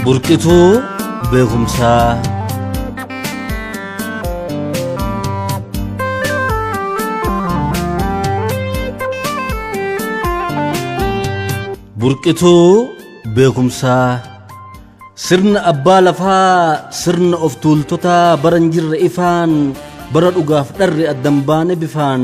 Burqituu beekumsaa. Burqituu beekumsaa. Sirna abbaa lafaa sirna of tuultotaa bara hin jirre ifaan bara dhugaaf dharre addan baane bifaan.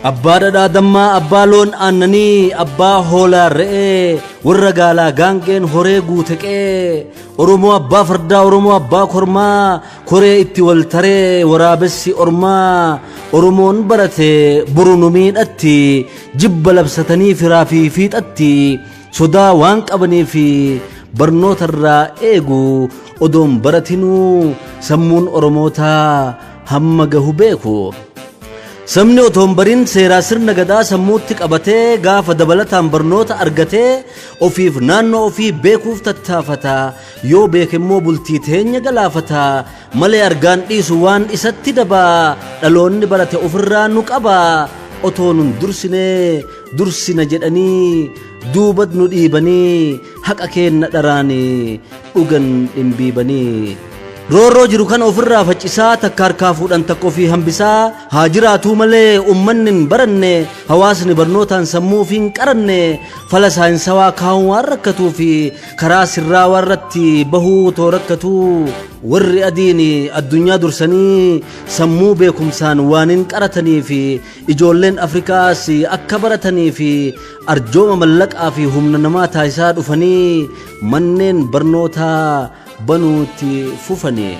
Abbaa dhadhaa dammaa abbaa loon aannanii abbaa hoolaa re'ee warra gaalaa gaangeen horee guute qe'ee Oromoo abbaa fardaa Oromoo abbaa kormaa koree itti wal taree waraabessi ormaa Oromoon barate boru nu miidhatti jibba labsatanii firaa fi fiixatti sodaa waan qabanii fi barnoota irraa eegu odoon baratinuu sammuun Oromootaa hamma gahu beeku. Sabni otoo hin barin seeraa sirna gadaa sammuutti qabatee gaafa dabalataan barnoota argatee ofiif naannoo ofii beekuuf tattaafata. Yoo beeke immoo bultii teenya galaafata. Malee argaan dhiisu waan isatti dabaa dhaloonni barate ofirraa nu qaba. Otoo nun dursinee dursina jedhanii duubat nu dhiibanii haqa keenna dharaani dhugan dhimbiibanii. Roorroo jiru kana ofirraa faccisaa takka harkaa fuudhan takka ofii hambisaa haa jiraatuu malee ummanni hin baranne hawaasni barnootaan sammuu ofii hin qaranne fala saayinsawaa kaa'uun waan rakkatuu fi karaa sirraawaa irratti bahuu otoo rakkatuu warri adiin addunyaa dursanii sammuu beekumsaan waan hin qaratanii fi ijoolleen Afrikaas akka baratanii fi arjooma mallaqaa fi humna namaa taasisaa dhufanii manneen barnootaa banuutti fufani.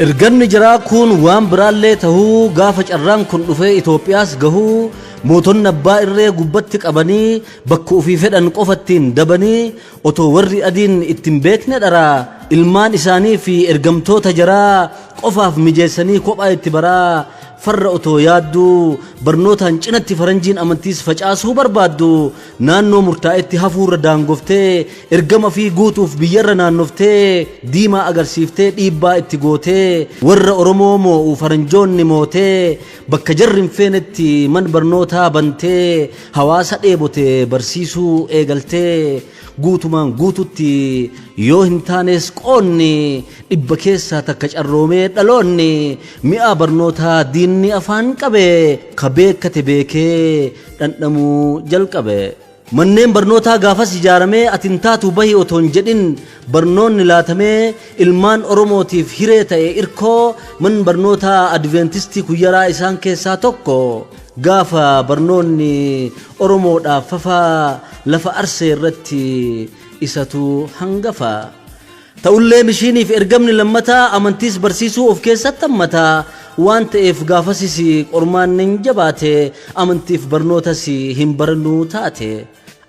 Ergamni jaraa kuun waan biraallee tahuu gaafa carraan kun dhufee Itoophiyaas gahuu mootonni abbaa irree gubbatti qabanii bakka ofii fedhan qofattiin dabanii otoo warri adiin itti hin beekne dharaa ilmaan isaanii fi ergamtoota jaraa qofaaf mijeessanii kophaa itti baraa farra otoo yaadduu barnootaan cinatti faranjiin amantiis facaasuu barbaaddu Naannoo murtaa'etti hafuurra daangoftee, ergama fii guutuuf biyyarra naannoftee, diimaa agarsiiftee dhiibbaa itti gootee, warra Oromoo moo'u faranjoonni mootee, bakka jarri hin feenetti man barnootaa bantee, hawaasa dheebote barsiisuu eegaltee, guutumaan guututti yoo hin taanes qoonni dhibba keessaa takka carroomee dhaloonni mi'aa barnootaa diinni afaan qabe ka beekkate beekee dhandhamuu jalqabe. Manneen barnootaa gaafas ijaaramee ati hin taatu bahi otoo hin jedhin barnoonni laatamee ilmaan Oromootiif hiree ta'e irkoo man barnootaa Adiveentistii Kuyyaraa isaan keessaa tokko. Gaafa barnoonni Oromoodhaaf fafaa lafa Arsee irratti isatu hangafa. Ta'ullee mishiiniif ergamni lammataa amantiis barsiisuu of keessatti hammata waan ta'eef gaafasis qormaanni hin jabaate amantiif barnootas hin barannuu taate.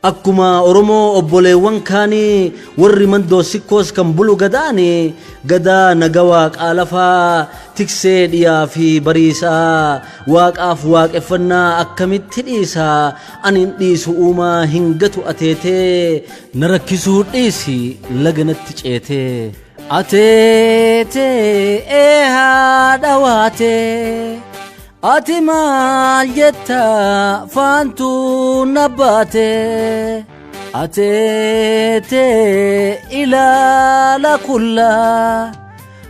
Akkuma Oromoo obboleewwan kaanii warri mandoo sikkoos kan bulu gadaani gadaa naga waaqaa lafaa tiksee dhiyaa fi bariisaa waaqaaf waaqeffannaa akkamitti dhiisa ani hin dhiisu uumaa hin gatu ateetee Na rakkisuu dhiisi laga natti ceetee. Ateetee ee haadha waatee. Ati maal jetta faantuu na baatee. Ateetee ilaala kullaa.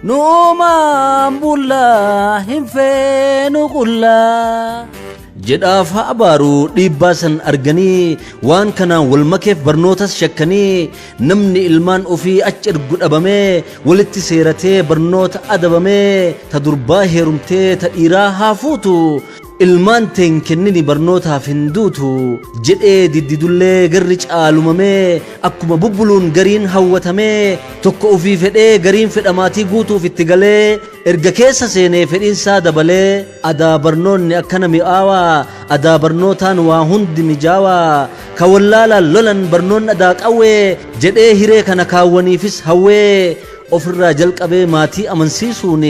Nuumaan bullaa hin feenu qullaa. Jedhaaf haa abaaru dhiibbaa san arganii waan kanaan wal makeef barnootas shakkanii namni ilmaan ofii achi ergu dhabamee walitti seeratee barnoota adabamee ta durbaa heerumtee ta dhiiraa haa fuutu Ilmaan teen kennini barnootaaf hin duutu jedhee diddidullee garri caalumamee akkuma bubbuluun gariin hawwatamee tokko ofii fedhee gariin fedha maatii guutuuf itti galee erga keessa seenee fedhiinsaa dabalee adaa barnoonni akkana mi'aawaa adaa barnootaan waa hundi mijaawaa ka wallaalaan lolan barnoonni adaa qawwee jedhee hiree kana kaawwaniifis hawwee ofirraa jalqabee maatii amansiisuun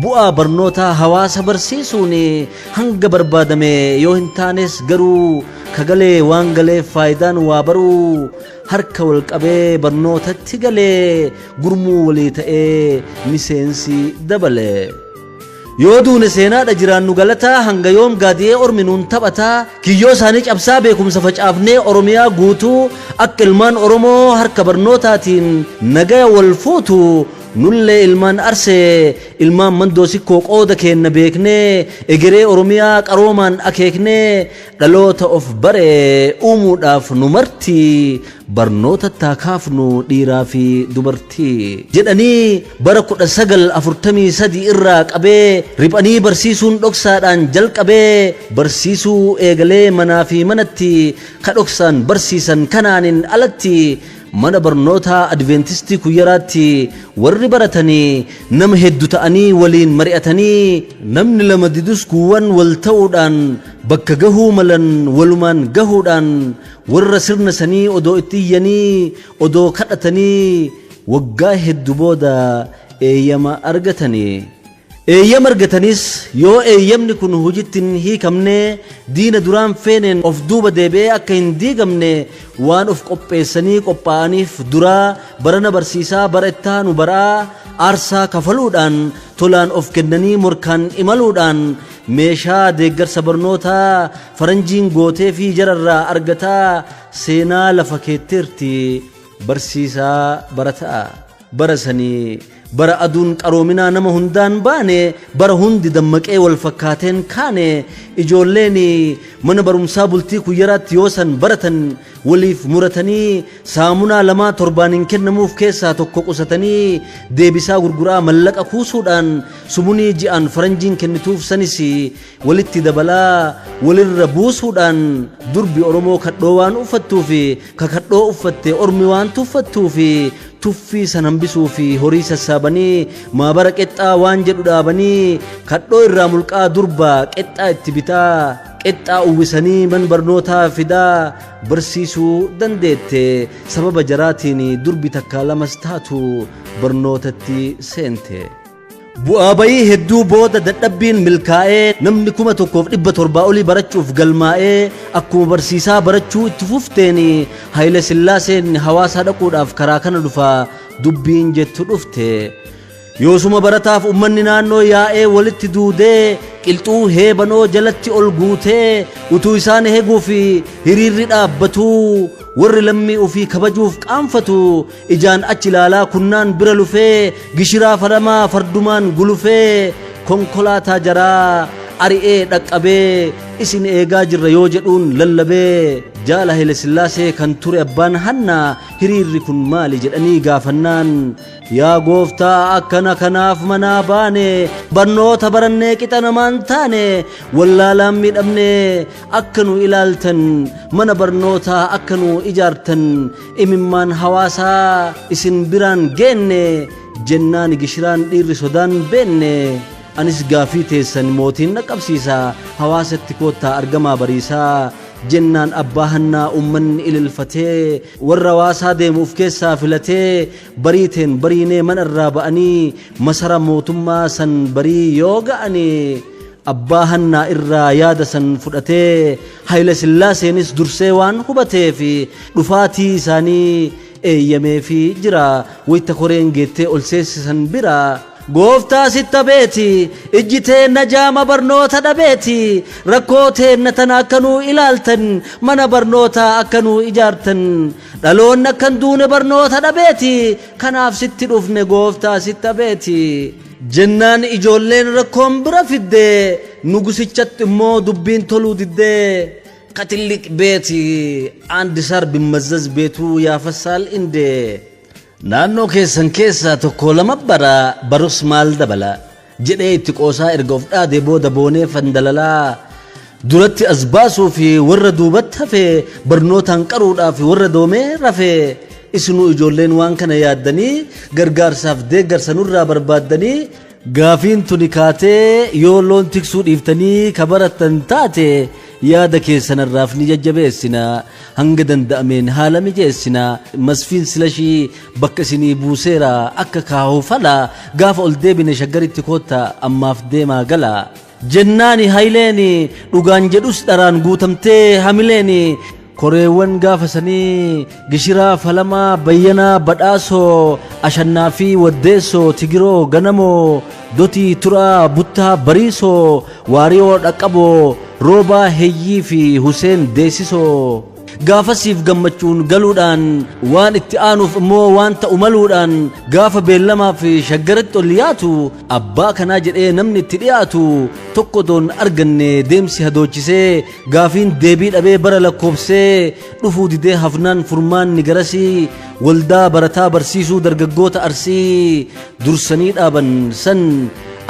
Bu'aa barnootaa hawaasa barsiisuun hanga barbaadame yoo hin taanes garuu ka galee waan galeef faayidaan waa baruu harka wal qabee barnootatti galee gurmuu walii ta'ee miseensi dabale. Yoo duune seenaadha jiraannu galataa hanga yoom gaadi'ee ormi nuun taphataa kiyyoo isaanii cabsaa beekumsa facaafnee Oromiyaa guutuu akka ilmaan Oromoo harka barnootaatiin nagaya wal fuutu nullee ilmaan Arsee ilmaan Mandoo Sikkoo qooda keenna beeknee egeree Oromiyaa qaroomaan akeeknee dhaloota of bare uumuudhaaf nu marti barnootatti haa kaafnu dhiiraa fi dubartii jedhanii bara 1943 irraa qabee riphanii barsiisuun dhoksaadhaan jalqabee barsiisuu eegalee manaa fi manatti ka dhoksaan barsiisan kanaanin alatti mana barnootaa Adventistii Kuyyaraatti warri baratanii nama heddu ta'anii waliin mari'atanii namni lama didus kuuwwan wal ta'uudhaan bakka gahuu malan walumaan gahuudhaan warra sirna sanii odoo itti iyyanii odoo kadhatanii waggaa heddu booda eeyyama argatanii. Eeyyama argatanis yoo eeyyamni kun hojitti hin hiikamne diina duraan feeneen of duuba deebi'ee akka hin diigamne waan of qopheessanii qophaa'aniif duraa barana barsiisaa bara ittaanu baraa aarsaa kafaluudhaan tolaan of kennanii morkaan imaluudhaan meeshaa deeggarsa barnootaa faranjiin gootee fi jararraa argataa seenaa lafa keetteerti barsiisaa barataa. Bara sanii bara aduun qaroominaa nama hundaan baane bara hundi dammaqee wal fakkaateen kaane ijoolleen mana barumsaa bultii Kuyyaraatti yoo san baratan waliif muratanii saamunaa lamaa torbaan hin kennamuuf keessaa tokko qusatanii deebisaa gurguraa mallaqa kuusuudhaan sumunii ji'aan faranjiin kennituuf sanis walitti dabalaa walirra buusuudhaan durbi Oromoo kadhoo waan uffattuu fi kakadhoo uffatte ormi waan tuffattuu fi tuffii san hambisuu fi horii sassaabanii maabara qexxaa waan jedhu dhaabanii kadhoo irraa mulqaa durba qexxaa itti bitaa qexxaa uwwisanii man barnootaa fidaa barsiisuu dandeette sababa jaraatiin durbi takkaa lamas taatu barnootatti seente. Bu'aa bayii hedduu booda dadhabbiin milkaa'ee namni 1700 olii barachuuf galmaa'ee akkuma barsiisaa barachuu itti fufteen Haayile Sillaaseen hawaasaa dhaquudhaaf karaa kana dhufa dubbiin jettu dhufte. Yoosuma barataaf ummanni naannoo yaa'ee walitti duudee qilxuu heebanoo jalatti ol guutee utuu isaan eeguu fi hiriirri dhaabbatuu warri lammii ofii kabajuuf qaanfatu ijaan achi ilaalaa kunnaan bira lufee gishiraa falamaa fardumaan gulufee konkolaataa jaraa ari'ee dhaqqabee isin eegaa jirra yoo jedhuun lallabee jaala Haile Sillaasee kan ture abbaan hannaa hiriirri kun maali jedhanii gaafannaan yaa gooftaa akkana kanaaf manaa baane barnoota barannee qixa namaan taane wallaalaan miidhamne akka nu ilaaltan mana barnootaa akka nu ijaartan imimmaan hawaasaa isin biraan geenne jennaan gishiraan dhiirri sodaan beenne anis gaafii teessan mootiin dhaqqabsiisa hawaasatti koottaa argamaa bariisaa jennaan abbaa hannaa ummanni ililfatee warra hawaasaa deemu of keessaa filatee bariiteen bariinee mana irraa ba'anii masara mootummaa san barii yoo ga'anii abbaa hannaa irraa yaada san fudhatee Haayile Sillaaseenis dursee waan hubateef dhufaatii isaanii eeyyameefii jira wayita koreen geettee ol seessisan bira. Gooftaa sitta beeti ijji teenna jaama barnoota dhabeeti rakkoo teenna tana akka nuu ilaaltan mana barnootaa akka nuu ijaartan dhaloonni akka hin duune barnoota dhabeeti kanaaf sitti dhufne gooftaa sitta beeti. Jennaan ijoolleen rakkoon bira fidde nugusichatti immoo dubbiin toluu diddee ከትልቅ ቤት አንድ ሳር ቢመዘዝ ቤቱ ያፈሳል እንዴ? Naannoo keessan keessaa tokko lama bara barus maal dabala jedhee itti qoosaa erga of dhaadee booda boonee fandalalaa duratti as baasuu fi warra duubatti hafe barnootaan qaruudhaaf warra doomee rafe isinuu ijoolleen waan kana yaaddanii gargaarsaaf deeggarsa nurraa barbaaddanii gaafiin tuni kaatee yoo loon tiksuu dhiiftanii ka barattan taate yaada keessanarraaf ni jajjabeessina hanga danda'ameen haala mijeessina masfiin silashii bakka isinii buuseera akka kaahuu fala gaafa ol deebine shaggaritti kootta ammaaf deemaa gala. Jennaani Hayileen dhugaan jedhus dharaan guutamtee hamileen Koreewwan gaafa sanii Gishiraa Falamaa Bayyanaa Badhaasoo Ashannaa fi Waddeessoo Tigiroo Ganamoo Dotii Turaa Buttaa Bariisoo Waariyoo Dhaqqaboo Roobaa Heyyii fi Huseen Deessisoo. Gaafasiif gammachuun galuudhaan waan itti aanuuf immoo waan ta'u maluudhaan gaafa beellamaa fi shaggaratti ol yaatu abbaa kanaa jedhee namni itti dhiyaatu tokko otoon arganne deemsi hadoochisee gaafiin deebii dhabee bara lakkoobsee dhufuu didee hafnaan furmaanni garasii waldaa barataa barsiisuu dargaggoota Arsii dursanii dhaaban san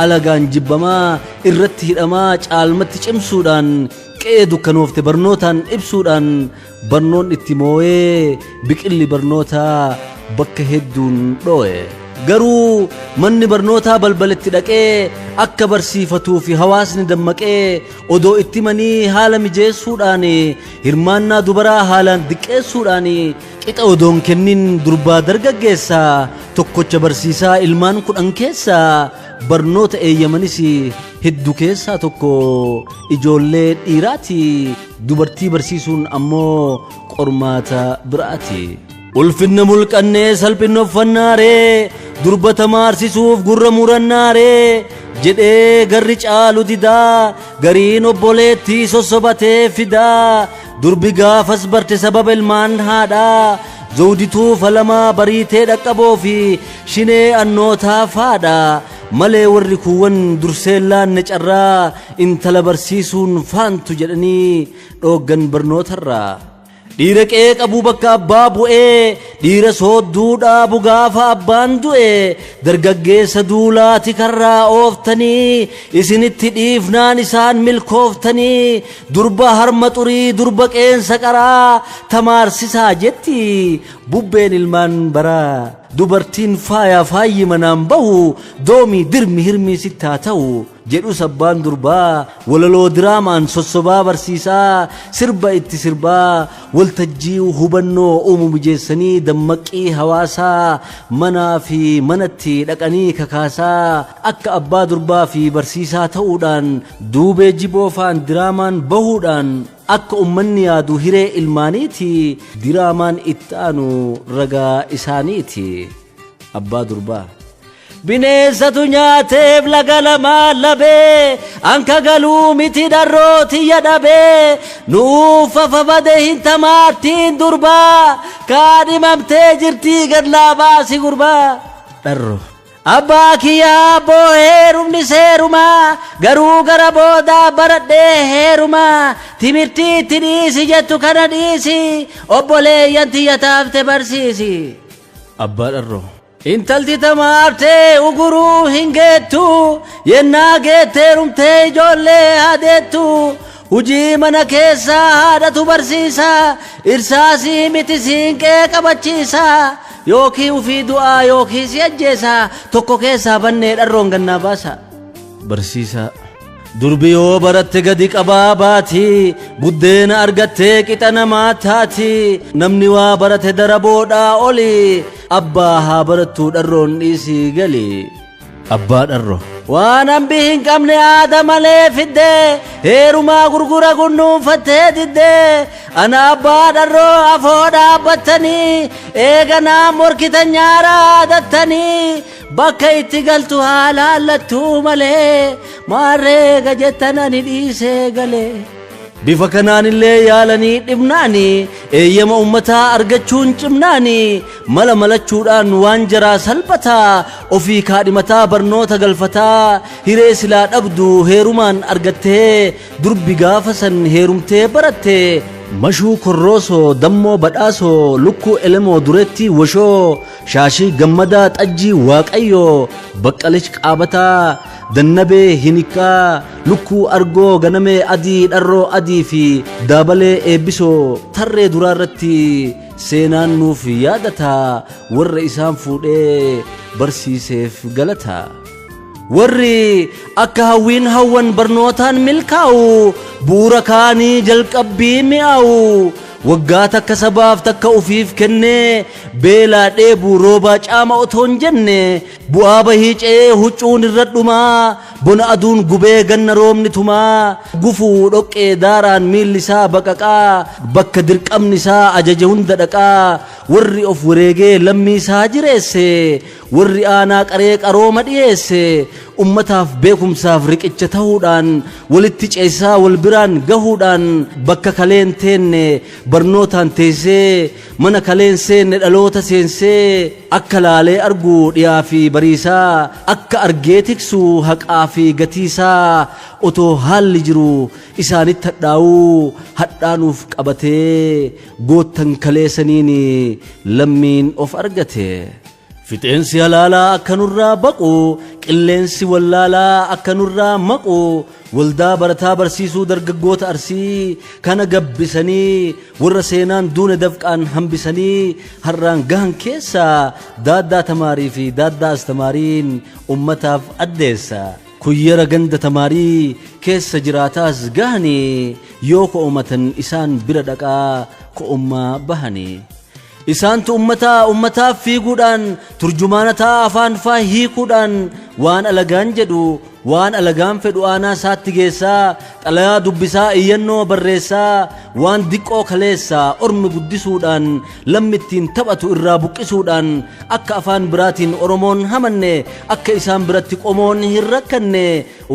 alagaan jibbamaa irratti hidhamaa caalmatti cimsuudhaan qe'ee dukkanoofte barnootaan ibsuudhaan barnoon itti moo'ee biqilli barnootaa bakka hedduun dhoo'e. Garuu manni barnootaa balbalatti dhaqee akka barsiifatuu fi hawaasni dammaqee odoo itti manii haala mijeessuudhaan hirmaannaa dubaraa haalaan diqqeessuudhaan qixa odoon kennin durbaa dargaggeessaa tokkocha barsiisaa ilmaan 10 keessaa barnoota eeyyamanis hedduu keessaa tokko ijoollee dhiiraati dubartii barsiisuun ammoo qormaata biraati. Ulfinna mulqannee salphinna uffannaaree durba tamaarsisuuf gurra murannaaree jedhee garri caalu didaa gariin obboleettii sossobatee fidaa durbi gaafas barte sababa ilmaan haadhaa Zawdituu Falamaa Bariitee Dhaqqaboo fi Shinee Annootaa faadha malee warri kuuwwan dursee laanne carraa intala barsiisuun faantu jedhanii dhooggan barnootarraa. Dhiira qe'ee qabu bakka abbaa bu'ee dhiira soodduu dhaabu gaafa abbaan du'e dargaggeessa duulaati karraa ooftanii isinitti dhiifnaan isaan milkooftanii durba harma xurii durba qeensa qaraa tamaarsisaa jetti bubbeen ilmaan baraa dubartiin faayaa faayyi manaan bahu doomii dirmi hirmii sitti haa ta'u jedhus abbaan durbaa walaloo diraamaan sossobaa barsiisaa sirba itti sirbaa waltajjii hubannoo uumu mijeessanii dammaqii hawaasaa manaa fi manatti dhaqanii kakaasaa akka abbaa durbaa fi barsiisaa ta'uudhaan duubee jiboofaan diraamaan bahuudhaan akka ummanni yaadu hiree ilmaaniiti diraamaan itti aanu ragaa isaaniiti. Abbaa durbaa. Bineensatu nyaateef laga lamaan labee anka galuu miti dharroo tiyya dhabee nuuf fafa bade hin tamaartiin durbaa kaadhimamtee jirtii gad laa baasi gurbaa. Dharroo. Abbaa kiyyaa abboo heerumni seerumaa garuu gara boodaa baradhee heerumaa timirtii itti dhiisi jettu kana dhiisi obboleeyyan tiyya taafte barsiisi. Abbaa dharroo. Intalti tamaartee uguruu hin geettu yennaa geettee heerumtee ijoollee hadeettu hujii mana keessaa haadhatu barsiisa irsaasii miti siinqee qabachiisa yookiin ufii du'aa yookiin si ajjeesa tokko keessaa bannee dharroon gannaa baasa. Barsiisaa. Durbi yoo baratte gadi qabaa baati buddeena argattee qixa namaa taati namni waa barate daraboodhaa oli abbaa haa barattuu dharroon dhiisii gali. Abbaa dharroo. Waan hambi hin qabne aada malee fidde heerumaa gurgura gunnuunfattee didde ana abbaa dharroo afoo dhaabbattanii eeganaa morkitan nyaara aadattanii bakka itti galtu haa laallattuu malee maarreega jettan ani dhiisee galee. Bifa kanaan illee yaalanii dhibnaani eeyyama ummataa argachuun cimnaani mala malachuudhaan waan jaraa salphataa ofii kaadhimataa barnoota galfataa hiree silaa dhabdu heerumaan argattee durbi gaafa san heerumtee baratte mashuu korroosoo dammoo badhaasoo lukkuu elemoo dureettii washoo shaashii gammadaa xajjii waaqayyoo baqqalich qaabataa Dannabee Hinikkaa, Lukkuu Argoo, Ganamee Adii, Dharroo Adii fi Daabalee Eebbisoo tarree duraa irratti seenaan nuuf yaadata warra isaan fuudhee barsiiseef galata. Warri akka hawwiin hawwan barnootaan milkaa'u bu'uura kaanii jalqabbii mi'aawu. Waggaa takka sabaaf takka ufiif kennee, beelaa dheebuu roobaa caama otoo hin jenne, bu'aa bahii ce'ee huccuun irra dhumaa, bona aduun gubee ganna roobni tumaa, gufuu dhoqqee daaraan miilli isaa baqaqaa, bakka dirqamni isaa ajaje hunda dhaqaa, warri of wareegee lammii isaa jireesse, warri aanaa qaree qarooma dhiyeesse, ummataaf beekumsaaf riqicha ta'uudhaan, walitti ceesisaa wal biraan gahuudhaan, bakka kaleen teenne barnootaan teessee, mana kaleen seenne dhaloota seensee, akka laalee argu dhiyaa fi bariisaa, akka argee tiksu haqaa fi gatiisaa, otoo haalli jiru isaanitti hadhaa'uu hadhaanuuf qabatee goottan kaleessaniin lammiin of argate. Fixeensi halaalaa akka nurraa baqu, qilleensi wallaalaa akka nurraa maqu, waldaa barataa barsiisuu dargaggoota Arsii kana gabbisanii, warra seenaan duune dafqaan hambisanii har'aan gahan keessaa daaddaa tamaarii fi daaddaa astamaariin ummataaf addeessa. Kuyyara ganda tamaarii keessa jiraataas gahanii, yoo ko'omatan isaan bira dhaqaa ko'ummaa bahanii. Isaantu ummataaf fiiguudhaan, turjumaana ta'a afaan faa hiikuudhaan, waan alagaan jedhu waan alagaan fedhu aanaa isaatti geessaa, xalayaa dubbisaa, iyyannoo barreessaa, waan diqqoo kaleessaa ormi guddisuudhaan lammi ittiin taphatu irraa buqqisuudhaan, akka afaan biraatiin Oromoon hamanne, akka isaan biratti qomoon hin rakkanne,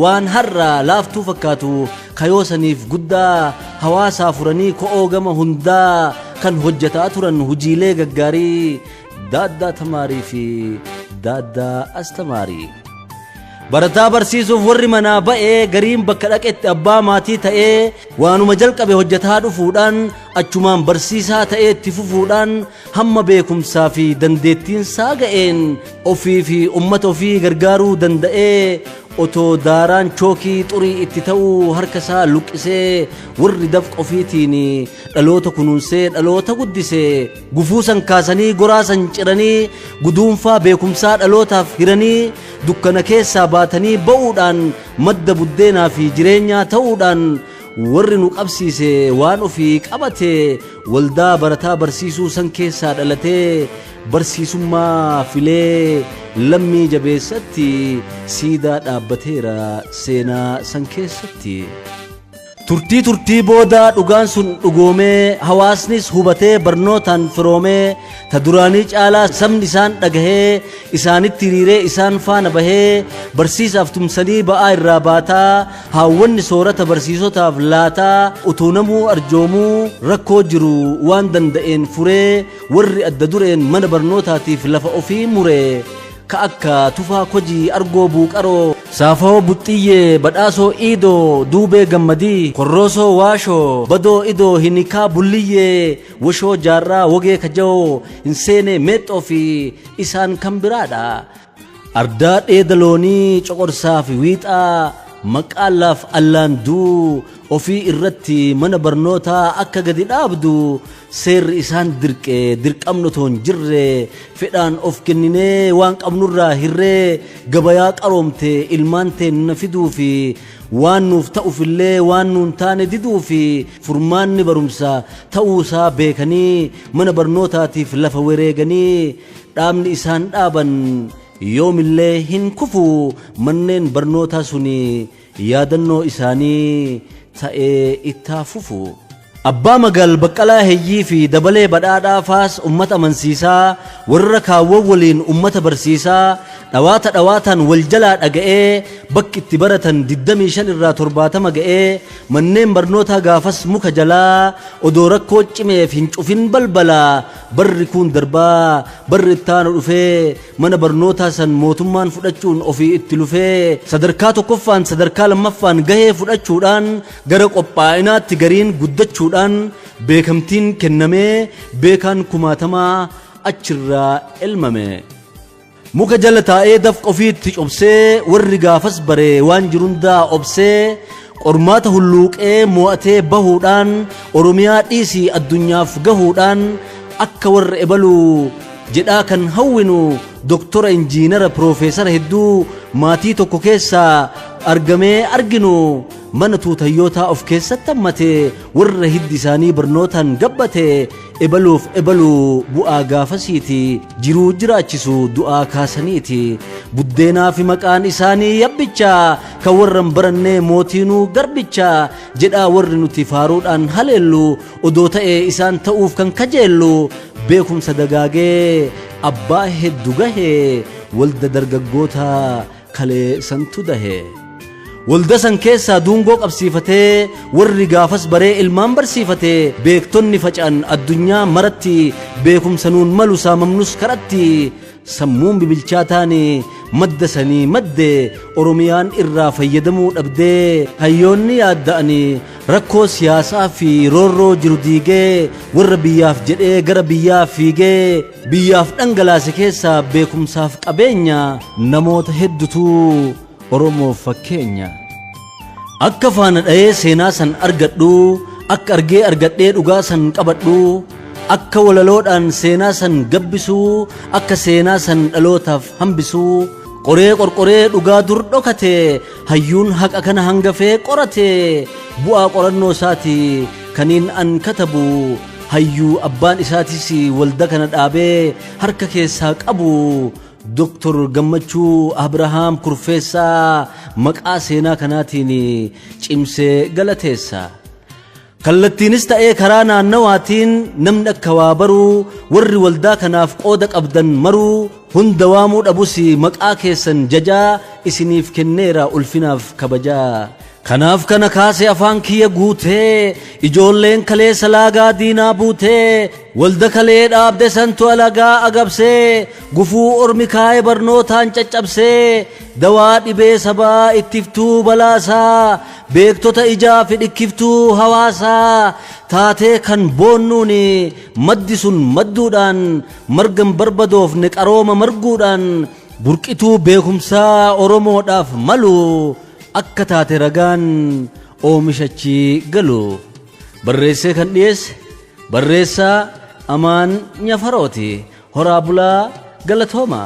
waan har'a laaftuu fakkaatu kayoosaniif guddaa hawaasaa furanii ko'oo gama hundaa kan hojjetaa turan hujiilee gaggaarii daaddaa tamaarii fi daaddaa astamaarii. Barataa barsiisuuf warri manaa ba'ee, gariin bakka dhaqetti abbaa maatii ta'ee, waanuma jalqabe hojjetaa dhufuudhaan, achumaan barsiisaa ta'ee itti fufuudhaan, hamma beekumsaa fi dandeettiin isaa ga'een ofii fi ummata ofii gargaaruu danda'ee, otoo daaraan chookii xurii itti ta'uu harka isaa luqqisee, warri dafqa ofiitiin dhaloota kunuunsee dhaloota guddisee, gufuu san kaasanii goraa san ciranii, guduunfaa beekumsaa dhalootaaf hiranii, dukkana keessaa baatanii ba'uudhaan, madda buddeenaa fi jireenyaa ta'uudhaan, warri nu qabsiise waan ofii qabate waldaa barataa barsiisuu san keessaa dhalatee barsiisummaa filee lammii jabeessatti siidaa dhaabbateera seenaa san keessatti. Turtii booda dhugaan sun dhugoomee, hawaasnis hubatee barnootaan firoomee, ta duraanii caalaa sabni isaan dhagahee, isaanitti hiriiree isaan faana bahee, barsiisaaf tumsanii ba'aa irraa baataa, haawwanni soorata barsiisotaaf laataa, utuu namuu arjoomuu rakkoo jiru waan danda'een furee, warri adda dureen mana barnootaatiif lafa ofii mure, ka akka Tufaa Kojii, Argoo Buuqaroo, Saafoo Buxxiyyee, Badhaasoo Iidoo, Duubee Gammadii, Korroosoo Waashoo, Badoo Idoo, Hinikaa Bulliyyee, Washoo Jaarraa, Wogee Kajawoo, Hinseenee Meexxoo fi isaan kan biraadha. Ardaa dheeda loonii coqorsaa fi wiixaa maqaalaaf allaanduu ofii irratti mana barnootaa akka gadi dhaabdu seerri isaan dirqee, dirqamnu otoo hin jirre fedhaan of kenninee waan qabnurraa hirree, gabayaa qaroomte ilmaan teenna fiduu fi waan nuuf ta'ufillee waan nuun taane diduu fi furmaanni barumsa ta'uusaa beekanii mana barnootaatiif lafa wareeganii, dhaabni isaan dhaaban yoomillee hin kufu, manneen barnootaa suni yaadannoo isaanii ta'ee ittaa fufu. Abbaa Magaal Baqqalaa Heyyii fi Dabalee Badhaadhaa faas ummata amansiisaa, warra kaawwan waliin ummata barsiisaa, dhawaata dhawaataan wal jalaa dhaga'ee, bakki itti baratan 25 irraa 70 ga'ee, manneen barnootaa gaafas muka jalaa odoo rakkoo cimeef hin cufin balbalaa, barri kun darbaa barri ittaanu dhufee, mana barnootaa san mootummaan fudhachuun ofii itti lufee, sadarkaa tokkoffaan sadarkaa lammaffaan gahee fudhachuudhaan, gara qophaa'inaatti gariin guddachuudhaan beekamtiin kennamee beekaan kumaatamaa achirraa elmame. Muka jala taa'ee dafqa ofiitti cobsee, warri gaafas bare waan jirundaa obsee, qormaata hulluuqee mo'atee bahuudhaan, Oromiyaa dhiisii addunyaaf gahuudhaan, akka warra ebaluu jedhaa kan hawwinu doktora, injiinara, piroofeesara hedduu maatii tokko keessaa argamee arginu. Mana tuutayyootaa of keessatti hammate, warra hiddi isaanii barnootaan gabbate, ebaluuf ebaluu bu'aa gaafasiiti, jiruu jiraachisu du'aa kaasaniiti. Buddeenaa fi maqaan isaanii yabbicha, kan warra hin barannee mootiinuu garbicha jedhaa warri nuti faaruudhaan haleellu, odoo ta'ee isaan ta'uuf kan kajeellu. Beekumsa dagaagee abbaa heddu gahee, walda dargaggoota kalee santu dahe. Walda san keessaa duungoo qabsiifatee, warri gaafas baree ilmaan barsiifatee, beektonni faca'an addunyaa maratti, beekumsa nuun malu saamamnus karatti. Sammuun bibilchaataan madda sanii madde, Oromiyaan irraa fayyadamuu dhabdee, hayyoonni yaadda'anii rakkoo siyaasaa fi roorroo jiru diigee, warra biyyaaf jedhee gara biyyaa fiigee biyyaaf dhangalaase keessaa beekumsaaf qabeenya namoota heddutu Oromoof fakkeenya. Akka faana dha'ee seenaa san argadhu, akka argee argadhee dhugaa san qabadhu, akka walaloodhaan seenaa san gabbisu, akka seenaa san dhalootaaf hambisu, qoree qorqoree dhugaa dur dhokate, hayyuun haqa kana hangafee qorate, bu'aa qorannoo isaati kaniin an katabu, hayyuu abbaan isaatis walda kana dhaabee harka keessaa qabu, Doktor Gammachuu Abrahaam Kurfeessaa maqaa seenaa kanaatiin cimsee galateessa. Kallattiinis ta'ee karaa naannawaatiin namni akka waa baruu, warri waldaa kanaaf qooda qabdan maruu, hunda waamuu dhabus maqaa keessan jajaa isiniif kenneera ulfinaaf kabajaa. Kanaaf kana kaasee afaan kiyya guutee, ijoolleen kaleessa laagaa diinaa buutee, walda kalee dhaabde santu alagaa agabsee, gufuu ormi kaa'e barnootaan caccabsee, dawaa dhibee sabaa ittiftuu balaasaa, beektota ijaa fi dhikkiftuu hawaasaa taatee kan boonnuun, maddi sun madduudhaan margan barbadoofne qarooma marguudhaan, burqituu beekumsaa Oromoodhaaf malu akka taate ragaan oomishachi galu. Barreessee kan dhiyeesse barreessaa Amaan Nyafarooti. Horaa bulaa, galatooma.